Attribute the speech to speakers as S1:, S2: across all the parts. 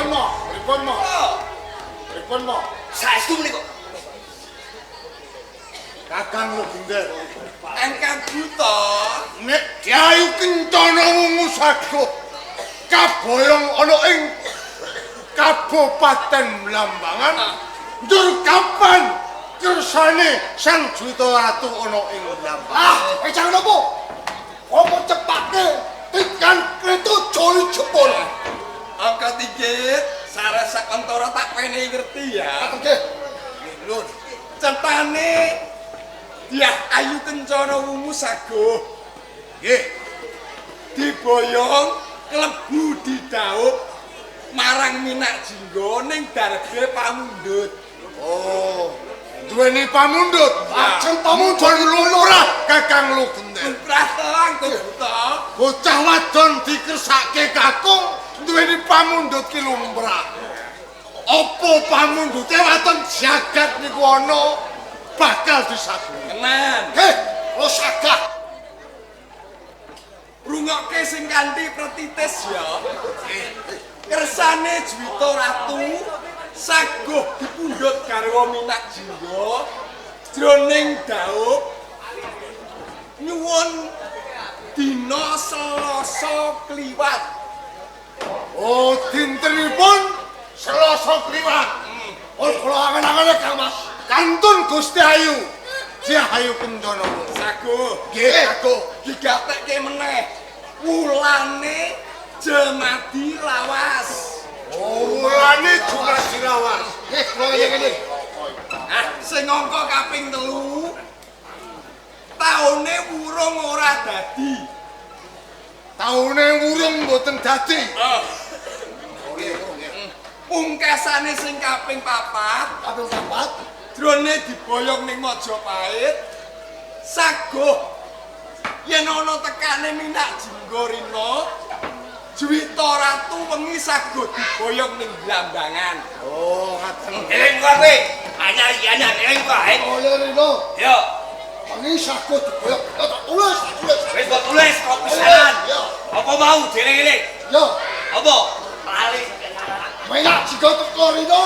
S1: Pripun mo? Pripun mo? Pripun mo?
S2: Saestu menika.
S1: Kakang Lugender.
S3: Engkang buta.
S1: Nek Ayu Kencana Wungu saguh kaboyong ana ing Kabupaten Blambangan, njur kapan kersane Sang Juwita Ratu ana ing Blambangan?
S4: Ah, jangan apa? Apa cepake tekan kereta joli jebol.
S3: Angka tigit, sares sakontara tak wenehi ngerti ya.
S4: Nggih.
S3: Lho, cetane Dyah Ayu Kencana Wungu saguh.
S1: Nggih.
S3: Diboyong klebu didhaup marang Minak Jingga ning darbe pamundhut.
S1: Oh, duweni pamundhut.
S4: Lajeng pamundhut
S1: lumrah Kakang Lugender.
S3: Lumrah telang to buta.
S1: Bocah wadon dikersake kakung duweni pamundhut ki lumrah. Apa pamundhute waton jagat niku ana bakal disaguhi.
S3: Tenan.
S4: Nggih, lo sagah.
S3: Rungokke sing kanthi pretitis ya. Kersane Juwita Ratu saguh dipundhut garwa Minak Jingga jroning dhaup nyuwun dina Selasa kliwat.
S1: Oh, dintenipun Selasa kliwat.
S4: Oh, kula angen-angene Kang Mas.
S1: Kantun Gusti Ayu. Dyah Ayu Kencana.
S3: Saguh.
S1: Nggih, saguh.
S3: Digatekke meneh. Wulane Jemadi Lawas.
S1: Oh, wulane Jemadi Lawas.
S4: Nggih, kula ngene.
S3: Ah, sing angka kaping 3. Taune wurung ora dadi.
S1: Taune wurung mboten dadi.
S3: Oh. Pungkasane sing kaping 4,
S4: Kaping 4.
S3: Drone diboyong ning Majapahit. Saguh yen ana tekane Minak Jingga rina, Juwita Ratu wengi saguh diboyong ning Blambangan.
S1: Oh, ngaten.
S2: Eling kowe. Anyar iki anyar eling kowe.
S4: Oleh rina.
S2: Yo,
S4: Wengi saguh diboyong. Ya tak tulis, tak tulis.
S2: wis mbok tulis kok pisanan.
S4: Ya.
S2: Apa mau dieling-eling?
S4: Ya,
S2: Apa? Lali.
S4: Minak Jingga teko rina.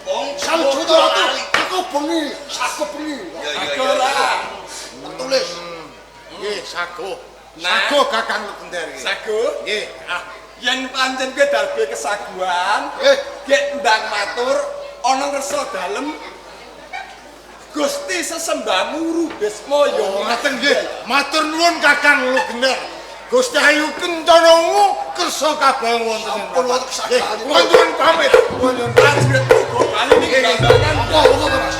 S2: Wong
S4: Sang Juwita Ratu teko bengi, saguh bengi.
S2: Yo yo
S3: Saguh
S2: yo.
S3: ora.
S4: Tak tulis.
S1: Nggih, saguh.
S3: Nah.
S1: Saguh Kakang Lugender iki.
S3: Saguh.
S1: Nggih.
S3: Ah, yen pancen kowe darbe kesaguhan,
S4: Eh,
S3: gek ndang matur ana ngersa dalem Gusti sesembahmu Rubisma ya.
S1: Oh, ngaten nggih. Matur nuwun Kakang Lugender. Gusti Ayu Kencana Wungu kersa kabeh wonten ing
S4: Sampun wonten
S1: Nggih,
S4: kesaguhan.
S1: kula nyuwun pamit. Kula nyuwun
S3: Prajurit uga bali ning Blambangan.
S4: Monggo, monggo Mas.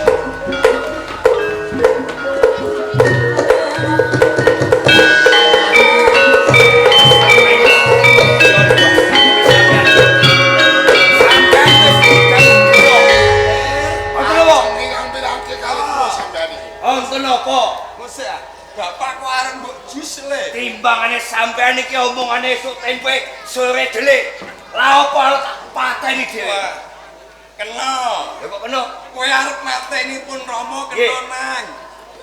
S2: Sampeyan wis didhaup. Wonten apa?
S4: Ngambil-ambilake kali kula sampean iki.
S2: Wonten apa?
S3: Mosok ah, bapak kok arep mbok jus le.
S2: Timbangane sampean iki omongane esuk tempe sore dhelik. Lah apa arep tak pateni dhewe?
S3: Wah, kena.
S2: Lha kok kena?
S3: Kowe arep mateni pun Rama kena
S2: Nggih.
S3: nang.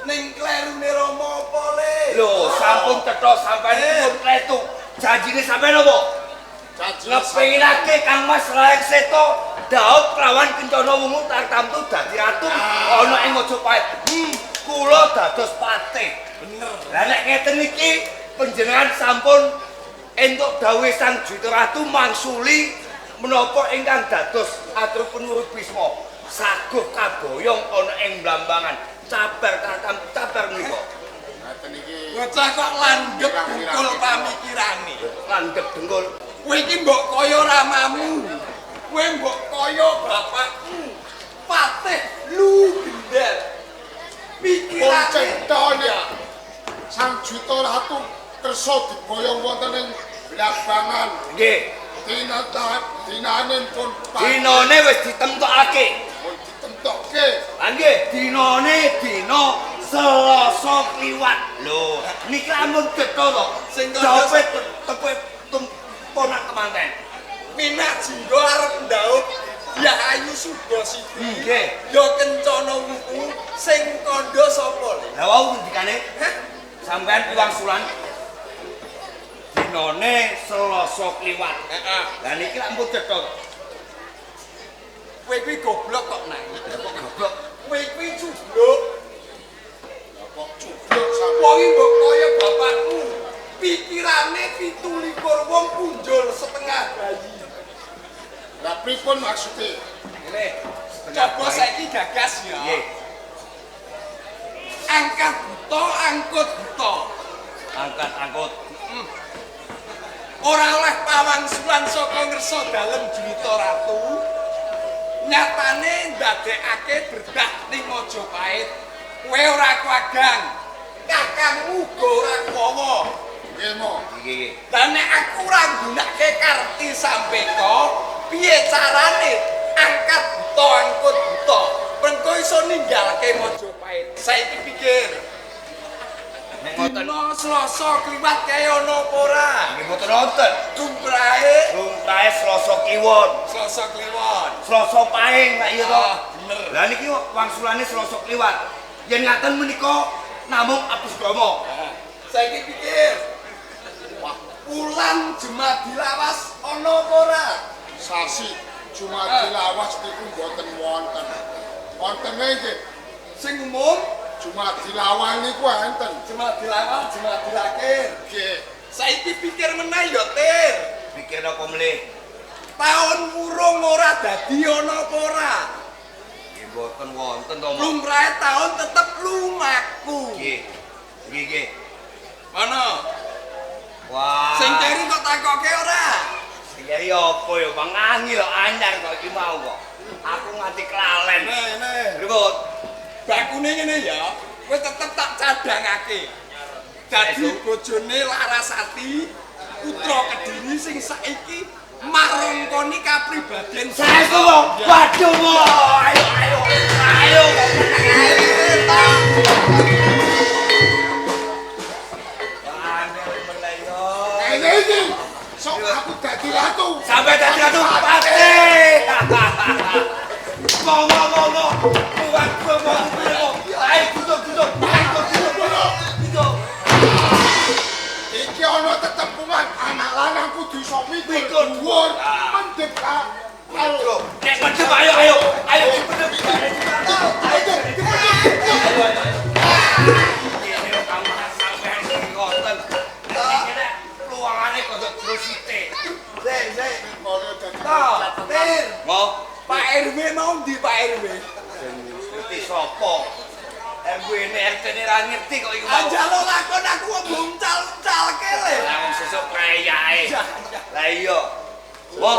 S3: Ning klerune Rama apa le?
S2: Lho, sampun cetha sampean iki pun kletu. Janjine sampean apa? Ngepinginake Kang Mas Layang Seto daup kelawan Kencana Wungu tartamtu dadi ratu ana ing Majapahit. Kula dados patih.
S3: Bener.
S2: Lah nek ngeten iki panjenengan sampun entuk dawuhe Sang Juwita Ratu mangsuli menapa ingkang dados atripun Bisma. Saguh kaboyong ana ing Blambangan. Cabar tartamtu cabar menika.
S1: Ngaten iki.
S3: Bocah kok landhep dengkul pamikirane.
S2: Landhep dengkul.
S3: Kowe iki mbok kaya ramamu. Kowe mbok kaya bapakmu. Patih lu gendel.
S1: Pun
S3: Pikirane
S1: cetha nek Sang Juwita Ratu kersa diboyong wonten ing Blambangan.
S2: Nggih.
S1: Dinane pun
S2: Dinane wis ditemtokake.
S1: pun ditemtokke.
S2: Lah nggih, dinane dina Selasa kliwat. Lho, niki ampun cetha to.
S3: Sing kandha
S2: Dape tepe tumponak kemanten.
S3: Minak Jingga arep ndaup Dyah Ayu Subasiti.
S2: Nggih.
S3: Ya Kencana Wungu sing kandha sapa le?
S2: Lah wau ngendikane
S3: Hah?
S2: sampean piwangsulan dinane Selasa kliwat.
S3: Heeh.
S2: Lah niki lak ampun cetha.
S3: Kowe kuwi goblok kok nang.
S2: Kok goblok?
S3: Kowe kuwi cubluk.
S1: Lah kok cubluk sampe
S3: Wong iki mbok kaya bapakku. Pikirane 27 wong punjul setengah bayi.
S1: Lah pripun maksude?
S3: Ngene. Coba saiki gagas ya.
S2: Nggih.
S3: Angkat buta, angkut buta.
S2: Angkat angkut.
S3: Ora oleh pawangsulan saka ngersa dalem Juwita Ratu. Nyatane ndadekake berdah ning Majapahit. Kowe ora kuagang. Kakangmu uga ora kuwawa.
S1: Nggih, Mo.
S2: Nggih nggih.
S3: Lah nek aku ora nggunakake karti sampeka, piye carane angkat buta angkut buta? Mengko iso ninggalke Majapahit. Saiki pikir.
S2: Nek ngoten
S3: Dina Selasa kliwat kae ana apa ora?
S2: nggih mboten wonten.
S3: Lumrahe
S2: Lumrahe Selasa Kliwon.
S3: Selasa Kliwon.
S2: Selasa Pahing lak iya to.
S3: Ah, bener.
S2: Lah niki wangsulane Selasa Kliwat. Yen ngaten menika namung Apusdama.
S3: Saiki pikir. Wah, wulan Jumadilawas ana apa ora?
S1: Sasi Jumadilawas niku mboten wonten. Wontene nggih
S3: Sing umum
S1: Jumadilawal niku enten.
S3: Jumadilawal, Jumadilakir.
S1: Nggih.
S3: Saiki pikir meneh ya, Tir.
S2: Pikir napa mlih?
S3: Taun wurung ora dadi ana apa ora?
S2: Nggih mboten wonten to, Mo.
S3: Lumrahe taun tetep lumaku.
S2: Nggih. Nggih nggih.
S3: Ana.
S2: Wah.
S3: Sing keri kok takoke ora?
S2: Sing keri apa ya, Bang? Angel lho anyar kok iki mau kok. Aku nganti kelalen.
S3: Nih, nih.
S2: Pripun?
S3: Bakune ngene ya, kowe tetep tak cadhangake. Dadi bojone Larasati, putra Kediri sing saiki marongkoni kapribaden.
S2: Saestu, Mo. Waduh, Mo. Ayo, ayo. Ayo. Angel meneh yo.
S1: Ngene iki. Sok aku dadi ratu.
S2: Sampai dadi ratu pati. Mo mo mo mo. Kuat mo mo mo. Ayo duduk duduk. Ayo duduk duduk. Duduk.
S1: Iki ana tetepungan anak lanang kudu iso mikul dhuwur mendhet karo.
S2: Nek mendhet ayo ayo. Ayo dipendhet.
S1: Ayo dipendhet.
S2: Ayo ayo. Iki kang sampean iki ngoten. Iki nek luangane kodok terus sithik.
S3: Sik, sik.
S1: Ta,
S3: Tir.
S2: Mo,
S3: Pak RW mau ndi Pak RW?
S2: ngerti sapa? RW ne RT ne ra ngerti kok iku mau.
S3: Anjalo lakon aku kok buncal-uncalke le.
S2: Lah wong sesuk preyake. Lah iya. Mo,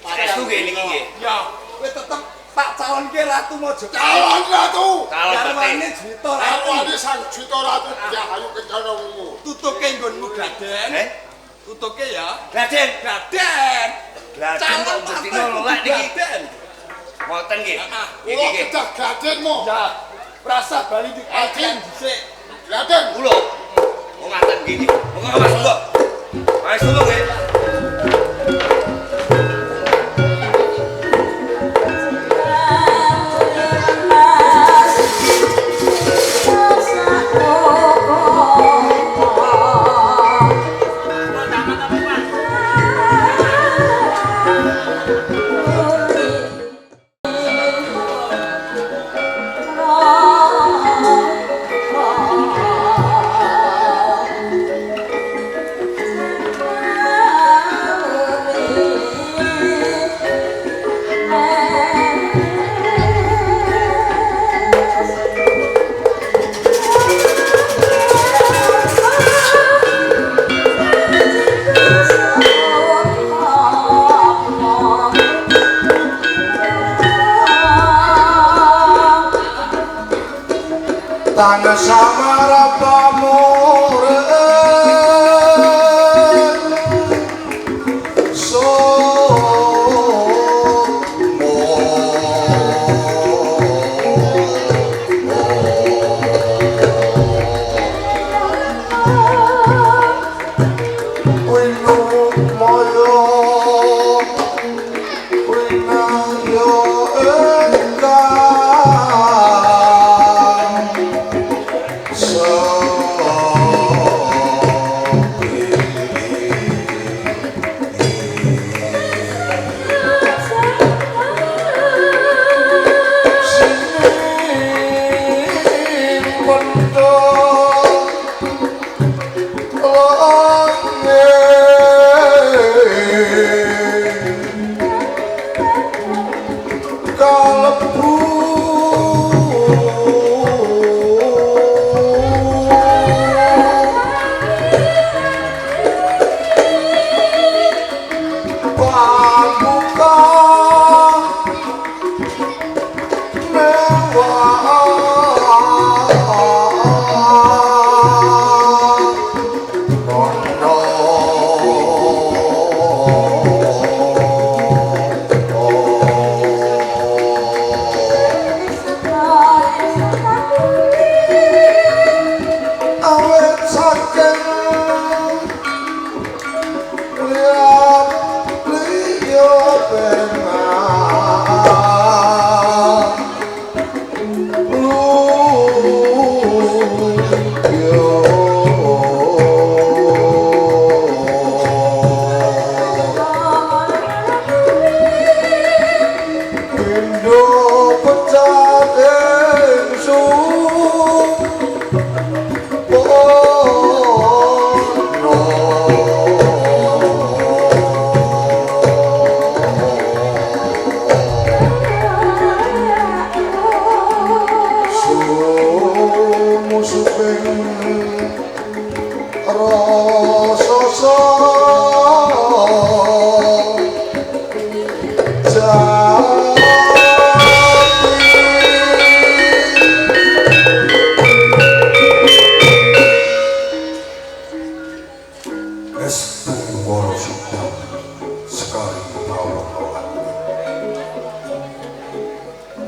S2: saestu nggih niki nggih.
S3: Ya, kowe tetep tak calonke Ratu Majapahit.
S1: Calon ratu.
S2: Calon
S3: Garwane
S2: pati.
S3: Juwita Ratu.
S1: Garwane Sang Juwita Ratu Dyah Ayu Kencana Wungu.
S3: Tutuke nggonmu Gladen.
S2: Eh?
S3: Tutuke ya.
S2: Gladen.
S3: Gladen.
S2: Gladen
S3: Calon
S2: kok
S3: partai
S2: bedino
S3: kudu
S2: lek niki.
S3: Gladen.
S2: Ngoten nggih.
S3: Heeh.
S2: Nggih
S1: Kula
S2: nggih.
S1: kedah gladen mo.
S3: Ya, rasa bali dikajian dhisik.
S1: Gladen.
S2: Kula. Oh ngaten nggih nggih. Monggo Mas monggo. Mas monggo nggih.
S4: Tang samarapa mure so Kalebu pamuka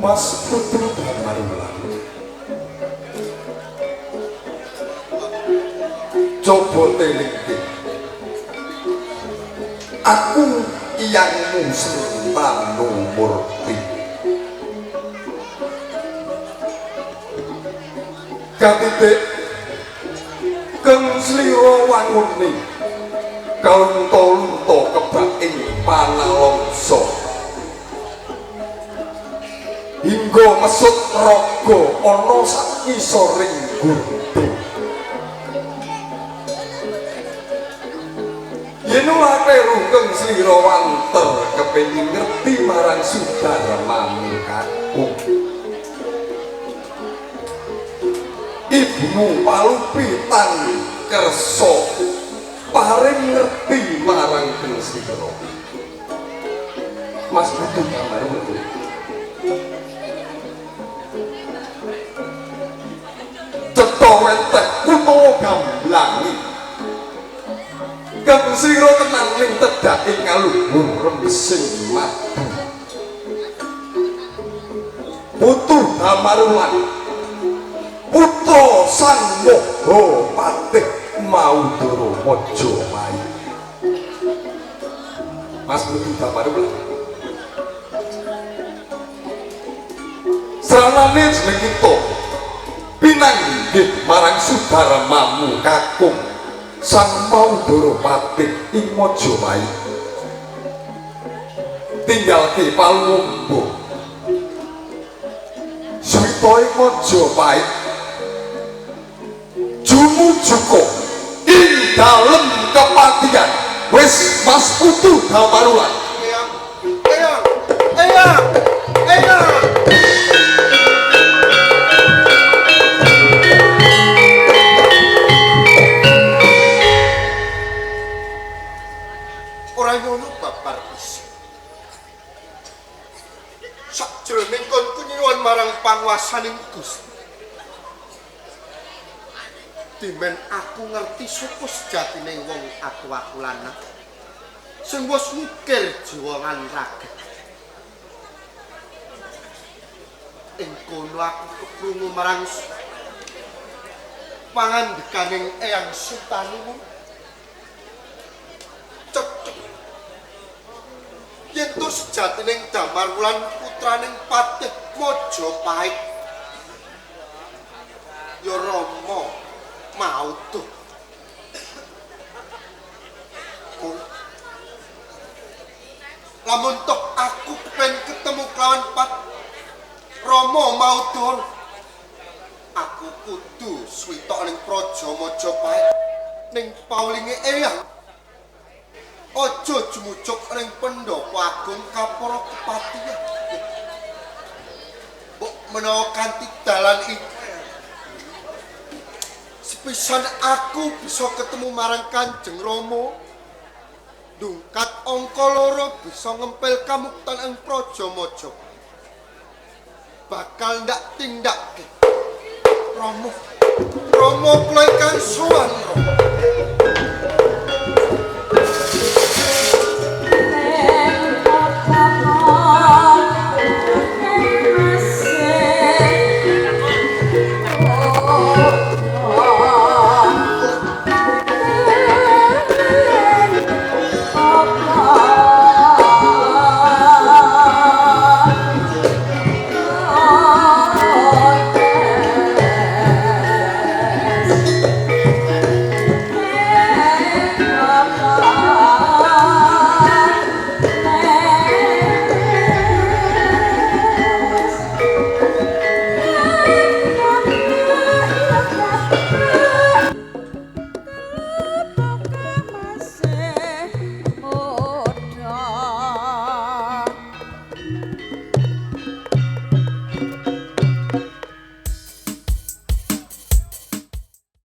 S4: Mas Putu Damarwulan, coba telingke aku iyangmu Sentanu Murti katitik keng slira wangune kalunta-lunta kebak ing panalongsa hingga mesut raga ana sak ngisoring gurda. Yen ora kleru keng slira wanter kepengin ngerti marang Sudarmamu kakung. Ibumu palupi tan kersa paring ngerti marang keng slira. Mas Putu Damarwulan, cetha wenteh utawa gamblangi keng slira tenan ning tedhake ngaluhur remesing madu. Putu Damarwulan putra Sang Maha Patih Maudara Majapahit. Mas Putu Damarwulan, sranane jeneng kita pinanggih marang Sudarmamu kakung Sang Maudara Patih ing Majapahit. Tinggalke paluwumba suwita ing Majapahit jumujuka ing dalem kepatihan. Wis Mas Putu Damarwulan.
S1: Eyang, eyang, eyang, eyang. Ora ngono babar isi. Sakjroning kon kunyuwun marang panguwasaning Gusti. Dimen aku ngerti suku sejatine wong aku-aku lanang sing wis ngukir jiwa lan raga. Ing kono aku keprungu marang pangandikaning Eyang Sutanuwun. Cecek yen to sejatining Damarwulan putraning Patih Majapahit ya Rama Mautuh. Lamun toh aku kepen ketemu kelawan Pat Rama Mautuh, aku kudu switok ning Praja Majapahit ning paulinge Eyang. Aja jumujuk ning Pendhapa Agung Kapara Kepatihan. Mbok menawa kanthi dalan iki sepisan aku bisa ketemu marang Kanjeng Rama. Ndungkat angka loro bisa ngempel kamuktan ing Praja Majapahit. Bakal ndak tindakke. Rama, Rama kula ingkang sowan Rama.